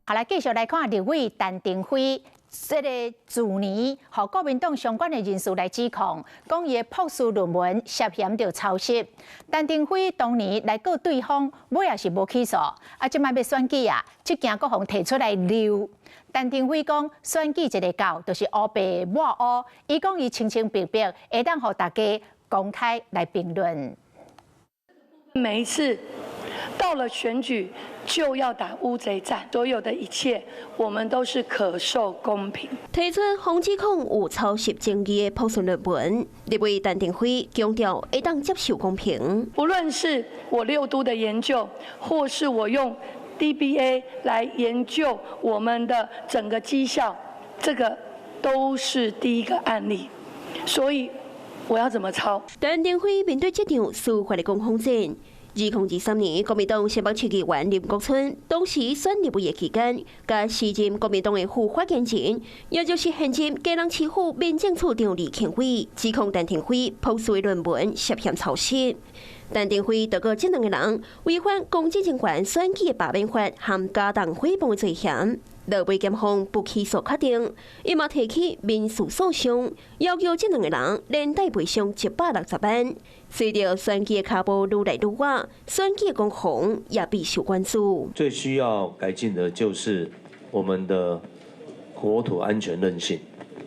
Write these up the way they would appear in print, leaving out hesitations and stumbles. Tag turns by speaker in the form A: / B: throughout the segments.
A: 好來，繼續來看立委陳亭妃，這个去年，予國民黨相關的人士來指控，講伊的博士論文涉嫌著抄襲。陳亭妃當年來告對方，尾也是無起訴，啊，這擺欲選舉啊，這件閣予提出來溜。陳亭妃講，選舉一个到，就是烏白抹烏，伊講伊清清白白，會當予大家公開來評論。
B: 每一次到了選舉，就要打烏賊戰，所有的一切，我們都是可受公平。
C: 提出予指控有抄襲爭議的博士論文，立委陳亭妃強調會當接受公平。
B: 不論是我六都的研究，或是我用 DBA 來研究我們的整個績效，這個都是第一個案例，所以我要怎麼抄？
C: 陳亭妃面對這場司法的攻防戰。2023年，國民黨新北市議員林國春當時選立委的期間，佮時任國民黨的副發言人，也就是現任基隆市府民政處長李慶偉，指控陳亭妃博士論文涉嫌抄襲。陳亭妃就告這兩個人違反公職人員選舉的罷免法和加重誹謗的罪嫌，落尾檢方不起訴確定，伊嘛提起民事訴訟，要求這兩個人連帶賠償160萬。隨著選舉的跤步愈來愈倚，選舉的攻防也備受關注。
D: 最需要改進的就是我們的國土安全韌性，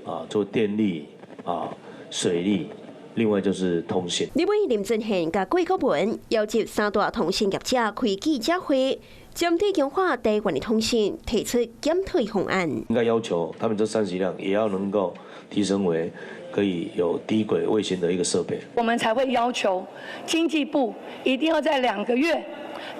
D: 啊，做電力啊、水利，另外就是通信。
C: 立委林俊憲佮貴國文邀集三大通信業者開記者會，針對強化台灣的通信提出檢討方案。
D: 應該要求他們這30輛也要能夠提升為可以有低軌衛星的一個設備。
B: 我們才會要求經濟部一定要在2個月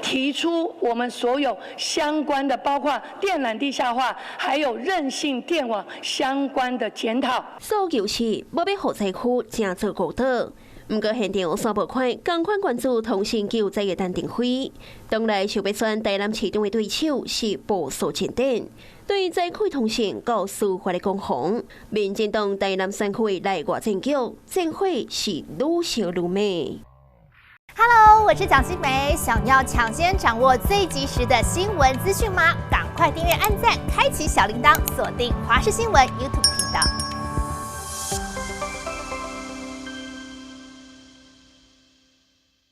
B: 提出我們所有相關的，包括電纜地下化，還有韌性電網相關的檢討。
C: 訴求是無欲予災區成做孤島。毋過現場煞無看仝款關注通信救災的陳亭妃，當來想欲選台南市長的對手是無數進展。對災區通信佮司法的攻防，民進黨台南選區的內外戰局，戰火是愈燒愈猛。
E: Hello，我是蔣新梅，想要搶先掌握最及時的新聞資訊嗎？趕快訂閱、按讚、開啟小鈴鐺，鎖定華視新聞 YouTube 頻道。